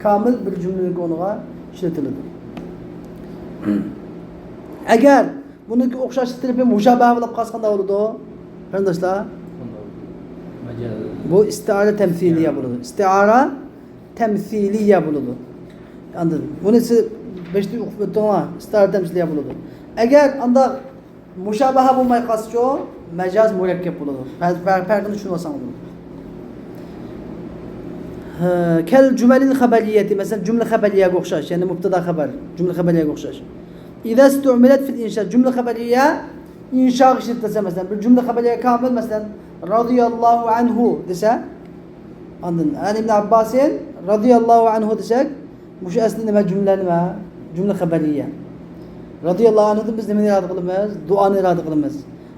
كامىل بىر جۈملىنىڭكى ئورنىغا ئىشلىتىلىدۇ. ئەگەر بۇنىڭكى ئوخشاش تەرىپى مۇشابەھە بولۇپ قالسا قانداق بولىدۇ؟ قېرىنداشلار، بۇ ئىستىئارە تەمسىلىيە بولىدۇ. ئىستىئارە تەمسىلىيە بولىدۇ. ئاندىن بۇنى سىز بېشىدا ئوقۇپ ئۆتتۈڭلار، ئىستىئارە تەمسىلىيە بولىدۇ. ئەگەر ئانداق مۇشابەھە بولماي قالسىچۇ، مەجاز مۇرەككەپ بولىدۇ. پەر-، پەر-، پەرقىنى چۈشىنىۋالساڭلار بولىدۇ. ھە، كەل جۈمەلىل خەبەرىيەتى، مەسىلەن، جۈملە خەبەرىيەگە ئوخشاش، يەنى مۇبتەدا خەبەر، جۈملە خەبەرىيەگە ئوخشاش. إذا استعملت في الإنشاء، جۈملە خەبەرىيە ئىنشاغا ئىشلىتىلسە، مەسىلەن، بىر جۈملە خەبەرىيە كامىل، مەسىلەن، رضي الله عنه دېسە، ئاندىن عن ابن عباس رضي الله عنه دېسەك، مۇشۇ ئەسلى نېمە؟ جۈملە نېمە؟ جۈملە خەبەرىيە. رضي الله عنه دىن بىز نېمىنى ئىرادە قىلىمىز؟ دۇئانى ئىرادە قىلىمىز.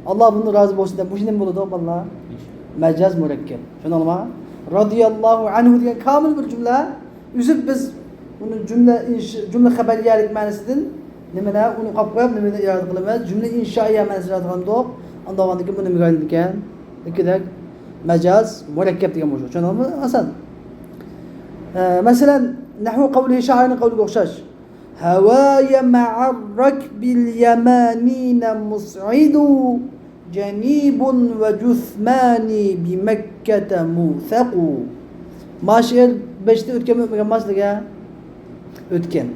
ئاللا بۇندىن رازى بولسۇن دەپ، مۇشۇ نېمە بولىدۇ، بالىلار؟ مەجاز مۇرەككەپ. چۈشەندىڭلارمۇ؟ رضي الله عنه دېگەن كامىل بىر جۈملە. ئۈزۈپ بىز ئۇنى جۈملە ئىنش-، جۈملە خەبەرىيەلىك مەنىسىدىن نېمىنى ئۇنى قاپ قويۇپ، نېمىنى ئىرادە قىلىمىز؟ جۈملە ئىنشائىيە مەنىسىنى ئىرادە قىلىمىز. ئاندىن كېيىن بۇ نېمىگە ئايلىنىدىكەن؟ دېگۈدەك مەجاز مۇرەككەپ دېگەن بولىدۇ. چۈشەندىڭلارمۇ؟ ئاسان. ئە، مەسىلەن، نەھۋۇ قەۋلىھى، شائىرنىڭ قەۋلىگە ئوخشاش. هواي مع الركب اليمانين مصعد، جنيب وجثماني بمكة موثق. ما شېئىر بېشىدا ئۆتكەنمۇ ئۆتمىگەنمۇ سىلەرگە؟ ئۆتكەن.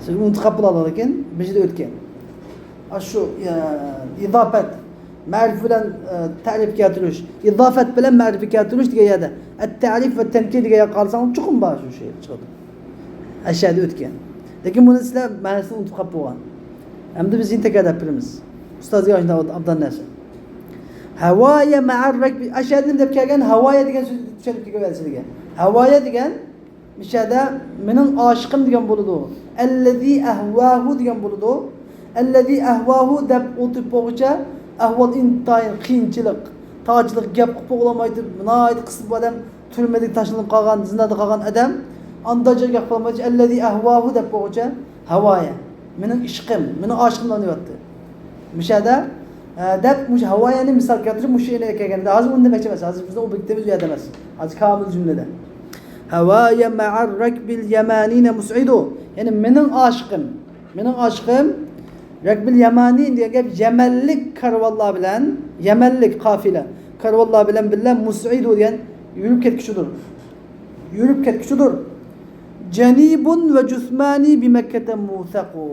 سىز ئۇنتۇپ قاپلا، لېكىن بېشىدا ئۆتكەن. ئاشۇ، ئە، ئىزاپەت، مەرىپە بىلەن، ئە، تەرىپ كەلتۈرۈش، ئىزاپەت بىلەن مەرىپە كەلتۈرۈش دېگەن يەردە، ئەت-تەرىپ ۋە تەنكىر دېگەن يەرگە قارىساڭ، چوقۇم بار شۇ شېئىر چىقىدۇ. ئەشەدە ئۆتكەن. لېكىن بۇنى سىلەر مەنىسىنى ئۇنتۇپ قاپ بولغان. ئەمدى بىز يەنە تەكرارلاپ بېرىمىز. ئۇستازغا ئاشۇنداق ئابدان نەرسە. ھاۋايە مەئەر رەكبى. ئەشەدە نېمە دەپ كەلگەن؟ ھاۋايە دېگەن سۆزنى چۈشەنىپ كېلىپ كەلسىلىگە. ھاۋايە دېگەن، مىشەدە مېنىڭ ئاشىقىم دېگەن بولىدۇ. ئەللەزى ئەھۋاھۇ دېگەن بولىدۇ. ئەللەزى ئەھۋاھۇ دەپ ئولتۇرۇپ بولغۇچە، ئەھۋال ئىنتايىن قىيىنچىلىق، تاجلىق گەپ قىلىپ بولالمايدۇ، ناھايىتى قىسىت بۇ ئادەم. تۈرمىدە تاشلىنىپ قالغان، زىنداندا قالغان ئادەم ئانداق جايغا قالمايچە، ئەللەزى ئەھۋاھۇ دەپ بولغۇچە، ھاۋايە، مېنىڭ ئىشقىم، مېنىڭ ئاشىقىم دەپ ئۆتتى. مۇشەدە، ئە، دەپ، مۇشۇ ھاۋايەنى مىسال كەلتۈرۈپ، مۇشۇ يەرگە كەلگەندە، ھازىر ئۇنى دېمەكچى ئەمەس، ھازىر بىزنىڭ ئوبيېكتىمىز ئۇ يەردە ئەمەس. ھازىر كامىل جۈملىدە. ھاۋايە مەئەر رەكبىل يەمەنىنە مۇسئىدۇ. يەنى مېنىڭ ئاشىقىم، مېنىڭ ئاشىقىم رەكبىل يەمانى دېگەن گەپ يەمەنلىك كارۋانلار بىلەن، يەمەنلىك قافىلە كارۋانلار بىلەن بىللە مۇسئىدۇ دېگەن يۈرۈپ كەتكۈچىدۇر. يۈرۈپ كەتكۈچىدۇر. جەنىبۇن ۋە جۇسمانى بىمەككەتە مۇسەقۇ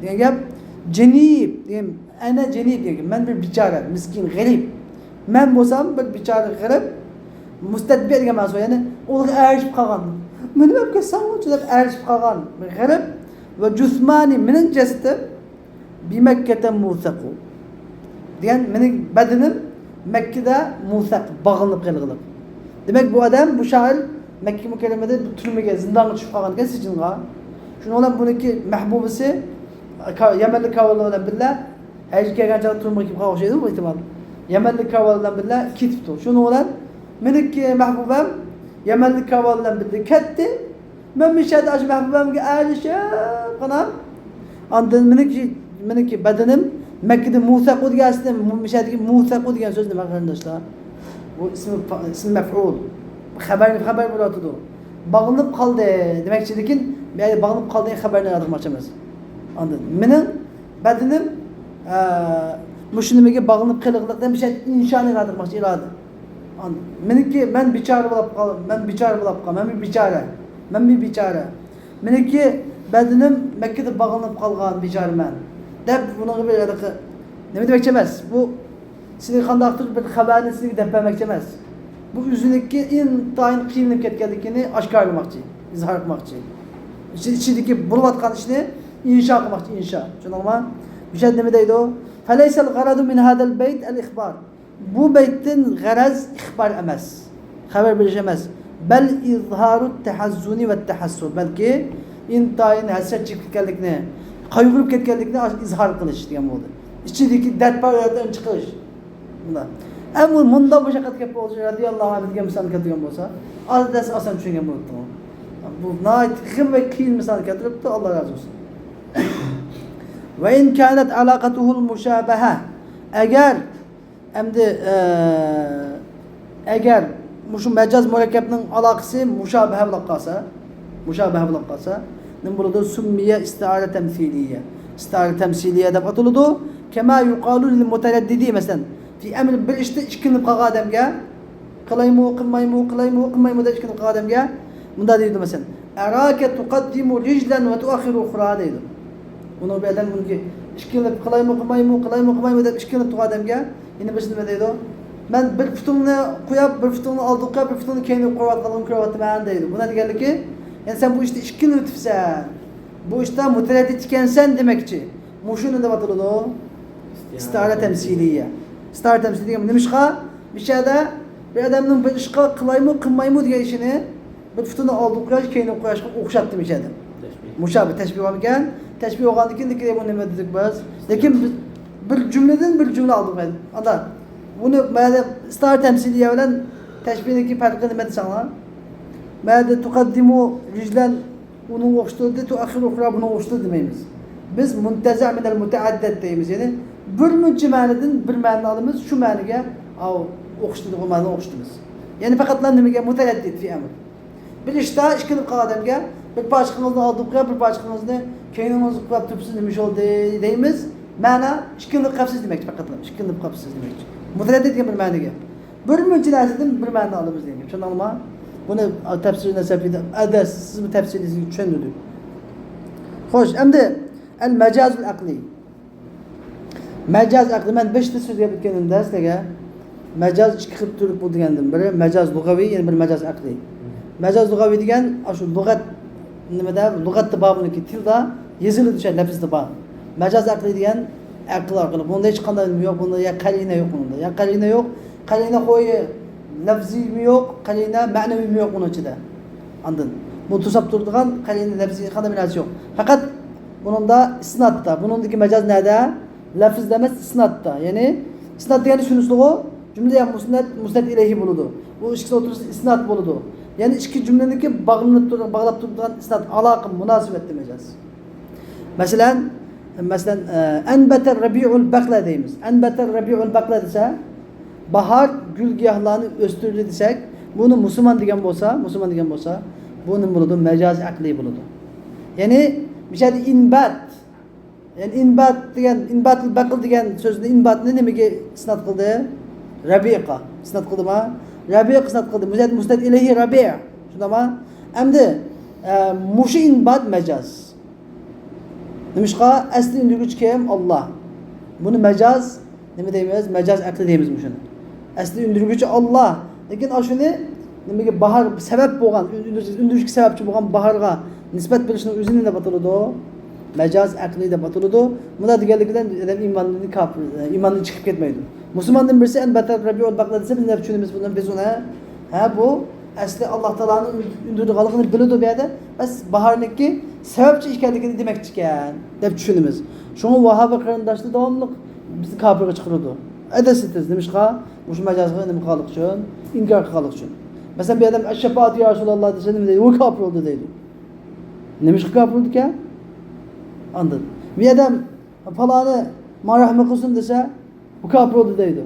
دېگەن گەپ. جەنىب دېگەن، ئەنە جەنىب دېگەن گەپ. مەن بىر بىچارە، مىسكىن، غېرىب. مەن بولسام بىر بىچارە غېرىب، مۇستەتبىئ دېگەن مەنىسى بار. يەنى ئۇلارغا ئەگىشىپ قالغان. مېنى ئەپ كەتسەڭچۇ دەپ ئەگىشىپ قالغان بىر غېرىب. ۋە جۇسمانى، مېنىڭ جەسىتىم، بىمەككەتە مۇسەقۇ دېگەن، مېنىڭ بەدىنىم مەككىدە مۇسەق، باغلىنىپ قېلىغلىق. دېمەك، بۇ ئادەم، بۇ شائىر مەككە مۇكەررەمىدە بىر تۈرمىگە، زىندانغا چۈشۈپ قالغان ئىكەن، سىجىنغا. شۇنىڭ بىلەن بۇنىڭكى مەھبۇبىسى، كا-، يەمەنلىك كارۋانلار بىلەن بىللە ھەجگە كەلگەن چاغدا تۈرمىگە كىرىپ قالغان ئوخشايدۇ، بۇ ئېھتىمال. يەمەنلىك كارۋانلار بىلەن بىللە كېتىپتۇ. شۇنىڭ بىلەن مېنىڭكى مەھبۇبەم يەمەنلىك كارۋانلار بىلەن بىللە كەتتى. مەن مىشەدە ئاشۇ مەھبۇبەمگە ئەگىشىپ، قانا، ئاندىن مېنىڭكى، مېنىڭكى بەدىنىم مەككىدە مۇسەقۇ دېگەن ئەسلى، مۇ-، مىشەدىكى مۇسەقۇ دېگەن سۆز نېمە، قېرىنداشلار؟ بۇ ئىسمى فا-، ئىسمى مەفئۇل. خەبەرنى خەبەر بولۇۋاتىدۇ. باغلىنىپ قالدى دېمەكچى، لېكىن بۇ يەردە باغلىنىپ قالدى دېگەن خەبەرنى ئاڭلاتماقچى ئەمەس. ئاندىن مېنىڭ بەدىنىم، ئە، مۇشۇ نېمىگە باغلىنىپ قېلىغلىق دېگەن بىر شەي ئىنشانى ئىرادە قىلماقچى، ئىرادە. ئاندىن مېنىڭكى، مەن بىچارە بولۇپ قال-، مەن بىچارە بولۇپ قال-، مەن بىر بىچارە. مەن بىر بىچارە. مېنىڭكى بەدىنىم مەككىدە باغلىنىپ قالغان بىچارىمەن دەپ بۇنىڭغا بىر ھېلىقى نېمە دېمەكچى ئەمەس. بۇ سىلىگە قانداقتۇر بىر خەۋەرنى سىلىگە دەپ بەرمەكچى ئەمەس. بۇ ئۆزىنىڭكى ئىنتايىن قىينىلىپ كەتكەنلىكىنى ئاشكارىلىماقچى، ئىزھار قىلماقچى. ئىچى-، ئىچىدىكى بولۇۋاتقان ئىشنى ئىنشا قىلماقچى، ئىنشا. چۈشەندىڭلارمۇ؟ مۇشۇ يەردە نېمە دەيدۇ؟ فليس الغرض من هذا البيت الإخبار. بۇ بەيتتىن غەرەز ئىخبار ئەمەس، خەۋەر بېرىش ئەمەس. بەل ئىزھارۇت تەھەززۇنى ۋە تەھەسسۇر، بەلكى ئىنتايىن ھەسرەت چېكىپ كەتكەنلىكنى، قايغۇرۇپ كەتكەنلىكنى ئىزھار قىلىش دېگەن بولدى. ئىچىدىكى دەرد-پارىلارنى چىقىرىش. مۇنداق. ئەمما مۇنداق مۇشەققەت كەپ بولسا، رەزىياللاھۇ ئەنھۇ دېگەن مىسالنى كەلتۈرگەن بولسا، ئاز دەرسە ئاسان چۈشەنگەن بولاتتىغۇ. بۇ ناھايىتى تېخىمۇ بەك قىيىن مىسالنى كەلتۈرۈپتۇ، ئاللا رازى بولسۇن. وإن كانت علاقته المشابهة، ئەگەر ئەمدى، ئە، ئەگەر مۇشۇ مەجاز مۇرەككەپنىڭ ئالاقىسى مۇشابىھە بولۇپ قالسا، مۇشابىھە بولۇپ قالسا، نېمە بولىدۇ؟ سۇممىيە ئىستىئارە تەمسىلىيە. ئىستىئارە تەمسىلىيە دەپ ئاتىلىدۇ. كەما يۇقالۇ لىل مۇتەرەددىدى، مەسىلەن، في أمر، بىر ئىشتا ئىككىلىنىپ قالغان ئادەمگە، قىلايمۇ، قىلمايمۇ، قىلايمۇ، قىلمايمۇ دەپ ئىككىلىنىپ قالغان ئادەمگە مۇنداق دەيدۇ، مەسىلەن، أراك تقدم رجلا وتؤخر أخرى دەيدۇ. ئۇنىڭ بىر ئادەم بۇنىڭكى ئىككىلىنىپ، قىلايمۇ، قىلمايمۇ، قىلايمۇ، قىلمايمۇ دەپ ئىككىلىنىپ تۇرغان ئادەمگە يەنە بىرسى نېمە دەيدۇ؟ مەن بىر پۇتۇڭنى قويۇپ، بىر پۇتۇڭنى ئالدىغا قويۇپ، بىر پۇتۇڭنى كەينىگە قويۇۋاتقانلىقىنى كۆرۈۋاتىمەن دەيدۇ. بۇ نېمە دېگەنلىكى؟ يەنى سەن بۇ ئىشتا ئىككىلىنىۋېتىپسەن. بۇ ئىشتا مۇتەرەددىت ئىكەنسەن دېمەكچى. مۇشۇ نېمە دەپ ئاتىلىدۇ؟ ئىستىئارە تەمسىلىيە. ئىستىئارە تەمسىلىيە دېگەن نېمىشقا؟ مۇشۇ يەردە بىر ئادەمنىڭ بىر ئىشقا قىلايمۇ، قىلمايمۇ دېگەن ئىشىنى بىر پۇتىنى ئالدىغا قويۇش، كەينىگە قويۇشقا ئوخشاتتى مۇشۇ يەردە. مۇشابە تەشبىھ بارمىكەن؟ تەشبىھ بولغاندىن كېيىن لېكىن بۇ نېمە دېدۇق بىز؟ لېكىن بىز بىر جۈملىدىن بىر جۈملە ئالدۇق. ئاندا بۇنى مەيلى ئىستار تەمسىلىيە بىلەن تەشبىھنىڭكى پەرقى نېمە دېسەڭلار؟ مەيلى تۇقەددىمۇ رىجلەن ئۇنىڭغا ئوخشىتىلدى، تۇئەخخىر ئۇخرا بۇنىڭغا ئوخشىتىلدى دېمەيمىز. بىز مۇنتەزە مىنەل مۇتەئەددەت دەيمىز. يەنى بىر مۇنچە مەنىدىن بىر مەنىنى ئالىمىز، شۇ مەنىگە ئاۋ ئوخشىتىدىغان مەنىنى ئوخشىتىمىز. يەنى پەقەتلا نېمىگە؟ مۇتەرەددىت فى ئەمر. بىر ئىشتا ئىككىلىنىپ قالغان ئادەمگە بىر پارچە قېنىڭىزنى ئالدىغا قويۇپ، بىر پارچە قېنىڭىزنى كەينىڭىزگە قويۇپ تۇرۇپسىز، نېمە ئىش بولدى دەيمىز. مەنە ئىككىلىنىپ قاپسىز دېمەكچى، پەقەتلا ئىككىلىنىپ قاپسىز دېمەكچى. مۇتەرەددىت دېگەن بىر مەنىگە. بىر مۇنچە نەرسىدىن بىر مەنىنى ئالىمىز دېگەن گەپ. چۈشەندىڭلارمۇ؟ بۇنى تەپسىر نەسەپىدە ئەدەس سىزمۇ تەپسىرىي تۈشەندۈردۈك. خوش، ئەمدى ئەل مەجازۇل ئەقلىي. مەجاز ئەقلىي، مەن بېشىدا سۆزلەپ ئۆتكەنىمدە سىلەرگە، مەجاز ئىككى خىل تۈرلۈك بولىدۇ دېگەندىن، بىرى مەجاز لۇغەۋىي، يەنە بىر مەجاز ئەقلىي. مەجاز لۇغەۋىي دېگەن ئاشۇ لۇغەت نېمىدە، لۇغەتتە بار بۇنىڭكى، تىلدا يېزىلىدۇ، شۇ لەپىزدە بار. مەجاز ئەقلىي دېگەن ئەقىل ئارقىلىق. بۇنىڭدا ھېچقانداق نېمە يوق، بۇنىڭدا يا قەرىنە يوق، بۇنىڭدا يا قەرىنە يوق، قەرىنە خويى لەفزىيمۇ يوق، قەرىنە مەنىۋىيمۇ يوق بۇنىڭ ئىچىدە. ئاندىن بۇ توساپ تۇرىدىغان قەرىنە لەفزىي قانداق بىر نەرسە يوق. پەقەت بۇنىڭدا ئىسناتتا، بۇنىڭدىكى مەجاز نەدە؟ لەفزدە ئەمەس، ئىسناتتا. يەنى ئىسنات دېگەننى چۈشىنىسىزغۇ؟ جۈملە يا مۇسنەد، مۇسنەد ئىلەيھى بولىدۇ. بۇ ئىككىسى ئوتتۇرىسىدا ئىسنات بولىدۇ. يەنى ئىككى جۈملىنىڭكى باغلىنىپ تۇرغان، باغلاپ تۇرىدىغان ئىسنات، ئالاقە، مۇناسىۋەتتە مەجاز. مەسىلەن، مەسىلەن، ئەنبەتە رەبىئۇل بەقلە دەيمىز. ئەنبەتە رەبىئۇل بەقلە دېسە، باھار گۈل گىياھلارنى ئۆستۈردى دېسەك، بۇنى مۇسۇلمان دېگەن بولسا، مۇسۇلمان دېگەن بولسا، بۇ نېمە بولىدۇ؟ مەجازىي ئەقلىي بولىدۇ. يەنى مىشەدە ئىنبات، يەنى ئىنبات دېگەن، ئىنباتۇل بەقل دېگەن سۆزنى، ئىنباتنى نېمىگە ئىسنات قىلدى؟ رەبىئقا ئىسنات قىلدىما؟ رەبىئقا ئىسنات قىلدى. مۇسنەد، مۇسنەد ئىلەيھى رەبىئ. شۇنداقما؟ ئەمدى، ئە، مۇشۇ ئىنبات مەجاز. نېمىشقا؟ ئەسلى ئۈندۈرگۈچى كىم؟ ئاللا. بۇنى مەجاز نېمە دەيمىز؟ مەجاز ئەقلى دەيمىز مۇشۇنى. ئەسلى ئۈندۈرگۈچى ئاللا. لېكىن ئاشۇنى نېمىگە باھار سەۋەب بولغان، ئۈندۈرۈش-، ئۈندۈرۈشكە سەۋەبچى بولغان باھارغا نىسبەت بېرىشنىڭ ئۆزىنى دەپ ئاتىلىدۇ؟ مەجاز ئەقلى دەپ ئاتىلىدۇ. مۇنداق دېگەنلىكى بىلەن ئادەم ئىماندىن كاپىر، ئىماندىن چىقىپ كەتمەيدۇ. مۇسۇلماندىن بىرسى ئەنبەتە رەبىئۇل بەقلە دېسە، بىز نېمە چۈشىنىمىز بۇنى؟ بىز ئۇنى، ھە، بۇ ئەسلى ئاللا تائالانىڭ ئۈندۈرىدىغانلىقىنى بىلىدۇ بۇ يەردە. بەس باھارنىڭكى سەۋەبچى ئىكەنلىكىنى دېمەكچىكەن دەپ چۈشىنىمىز. شۇڭا ۋاھابىي قېرىنداشلار داۋاملىق بىزنى كاپىرغا چىقىرىدۇ. ئەدەسىتىز. نېمىشقا؟ مۇشۇ مەجازغا نېمە قىلغانلىق ئۈچۈن؟ ئىنكار قىلغانلىق ئۈچۈن. مەسىلەن، بۇ ئادەم ئەششەپائەتۇ يا رەسۇلاللا دېسە نېمە دەيدۇ؟ ئۇ كاپىر بولدى دەيدۇ. نېمىشقا كاپىر بولىدىكەن؟ ئاندىن بۇ ئادەم پالانى ماڭا رەھمەت قىلسۇن دېسە، بۇ كاپىر بولدى دەيدۇ.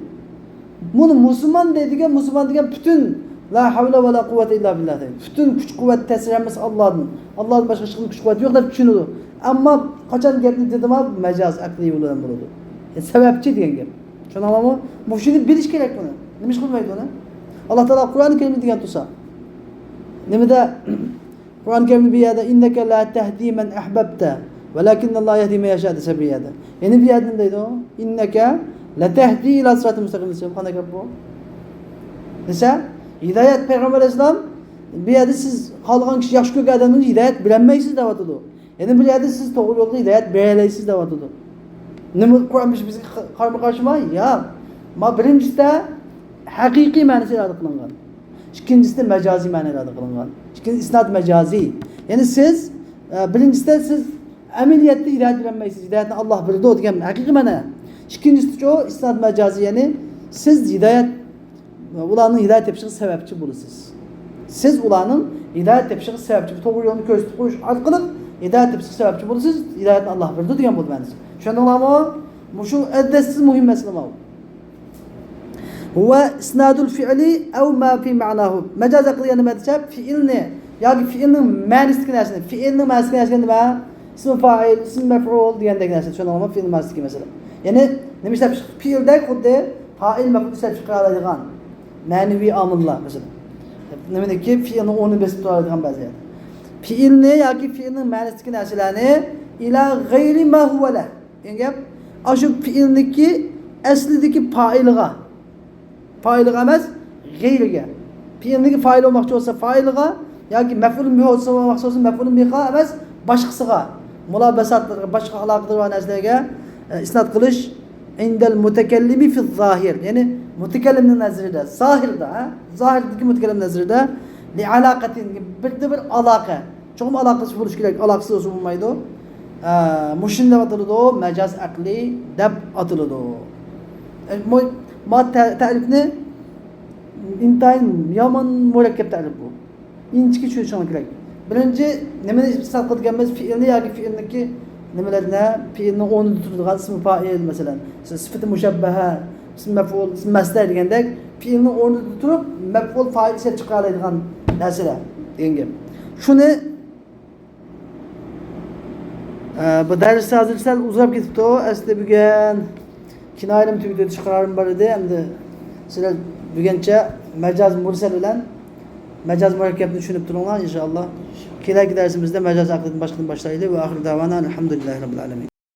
بۇنى مۇسۇلمان دەيدىكەن، مۇسۇلمان دېگەن پۈتۈن لا ھەۋلە ۋە لا قۇۋۋەتە ئىللا بىللا دەيدۇ. پۈتۈن كۈچ قۇۋۋەت، تەسىر ھەممىسى ئاللادىن. ئاللادىن باشقا ھېچقانداق كۈچ قۇۋۋەت يوق دەپ چۈشىنىدۇ. ئەمما قاچان گەپنى دېدىما، مەجاز ئەقلىي بىلەن بولىدۇ. يەنى سەۋەبچى دېگەن گەپ. چۈشەندىڭلارمۇ؟ مۇشۇنى بىلىش كېرەك بۇنى. نېمىشقا بىلمەيدۇ ئۇنى؟ ئاللا تائالا قۇرئان كەرىمدە دېگەن تۇرسا. نېمىدە؟ قۇرئان كەرىمدە بۇ يەردە، «ئىننەكە لا تەھدى مەن ئەھبەبتە، ۋەلاكىننەللاھە يەھدى مەن يەشا» دېسە بۇ يەردە. يەنە بۇ يەردە نېمە دەيدۇ؟ «ئىننەكە لە تەھدى ئىلا سىراتىن مۇستەقىم» دېسە، قانداق گەپ بۇ؟ دېسە، ھىدايەت پەيغەمبەر ئەلەيھىسسالام بۇ يەردە سىز خالىغان كىشى ياخشى كۆرگەن ئادەمنى ھىدايەت بېرەلمەيسىز دەۋاتىدۇ. يەنە بىر يەردە سىز توغرا يولغا ھىدايەت بېرەلەيسىز دەۋاتىدۇ. نېمە، قۇرئان بىز-، بىزگە قا-، قارىمۇ-قارشىمۇ؟ ياق. ما بىرىنچىسىدە ھەقىقىي مەنىسى ئىرادە قىلىنغان. ئىككىنچىسىدە مەجازىي مەنە ئىرادە قىلىنغان. ئىككىنچى ئىسناد مەجازىي. يەنى سىز، ئە، بىرىنچىسىدە سىز ئەمەلىيەتتە ھىدايەت بېرەلمەيسىز. ھىدايەتنى ئاللا بېرىدۇ دېگەن ھەقىقىي مەنە. ئىككىنچىسىچۇ ئىسناد مەجازىي، يەنى سىز ھىدايەت، ئۇلارنىڭ ھىدايەت تېپىشىغا سەۋەبچى بولىسىز. سىز ئۇلارنىڭ ھىدايەت تېپىشىغا سەۋەبچى، توغرا يولنى كۆرسىتىپ قويۇش ئارقىلىق ھىدايەت تېپىشىغا سەۋەبچى بولىسىز. ھىدايەتنى ئاللا بېرىدۇ دېگەن بولدى مەنىسى. چۈشەندىڭلارمۇ؟ مۇشۇ ئەدەسسىز مۇھىم مەسىلە ماۋۇ. ھۇۋە ئىسنادۇل فىئلى ئەۋ ما فى مەناھۇ. مەجاز ئەقلىي نېمە دېسە، فېئىلنى ياكى فېئىلنىڭ مەنىسىدىكى نەرسىنى، فېئىلنىڭ مەنىسىدىكى نەرسە نېمە؟ ئىسمى فائىل، ئىسمى مەفئۇل دېگەندەك نەرسە، چۈشەندىڭلارمۇ؟ فېئىل مەنىسىدىكى مەسىلە. يەنى نېمە ئىشلەپ چىقىپ، فېئىلدەك خۇددى فائىل، مەفئۇل ئىشلەپ چىقىرالايدىغان مەنىۋى ئامىللار، مەسىلەن. نېمىنىكى؟ فېئىلنىڭ ئورنىنى بېسىپ تۇرالايدىغان بەزى يەردە. فېئىلنى ياكى فېئىلنىڭ مەنىسىدىكى نەرسىلەرنى ئىلا غەيرى ما ھۇۋە لەھ دېگەن گەپ، ئاشۇ پېئىلنىڭكى ئەسلىدىكى پائىلىغا، پائىلىغا ئەمەس، غەيرىگە. پېئىلنىڭكى پائىلى بولماقچى بولسا پائىلىغا، ياكى مەپئۇلۇن بىھى بولسا، بولماقچى بولسا مەپئۇلۇن بىھىغا ئەمەس، باشقىسىغا. مۇلابەساتلىرىغا، باشقا ئالاقىدار بار نەرسىلەرگە، ئە، ئىسناد قىلىش. ئىندەل مۇتەكەللىمى فىز زاھىر، يەنى مۇتەكەللىمنىڭ نەزىرىدە، زاھىردا، ھە؟ زاھىردىكى مۇتەكەللىم نەزىرىدە، لىئالاقەتىن، بىردە بىر ئالاقە. چوقۇم ئالاقىسى بولۇشى كېرەك، ئالاقىسىز بولسا بولمايدۇ. ئە، مۇشۇنى دەپ ئاتىلىدۇ، مەجاز ئەقلى دەپ ئاتىلىدۇ. ئە، مۇ-، ما تە-، تەرىپنى ئىنتايىن يامان مۇرەككەپ تەرىپ بۇ. ئىنچىكە چۈشىنىشىڭلار كېرەك. بىرىنچى، نېمىنى ئىسپات قىلىدىكەنمىز؟ پېئىلنى ياكى پېئىلنىڭكى نېمىلىرىنى، پېئىلنىڭ ئورنىدا تۇرىدىغان ئىسمى پائىل، مەسىلەن، سىفىتى مۇشەببەھە، ئىسمى مەپئۇل، ئىسمى مەسدەر دېگەندەك، پېئىلنىڭ ئورنىدا تۇرۇپ، مەپئۇل، پائىل ئىشلەپ چىقىرالايدىغان نەرسىلەر دېگەن گەپ. شۇنى، ئە، بۇ دەرستە ھازىر سەل ئۇزاپ كېتىپتۇ. ئەسلى بۈگۈن كىنايىنىمۇ تۈگىدى، چىقىرارىم بار ئىدى. ئەمدى سىلەر بۈگۈنچە مەجاز مۇرسەل بىلەن مەجاز مۇرەككەپنى چۈشىنىپ تۇرۇڭلار، ئىنشائاللا. كېلەركى دەرسىمىزدە مەجاز ئەقلىدىن باشقىدىن باشلايلى. ۋە ئاخىر دەۋانا ئەلھەمدۇلىللاھى رەببىل ئالەمىن.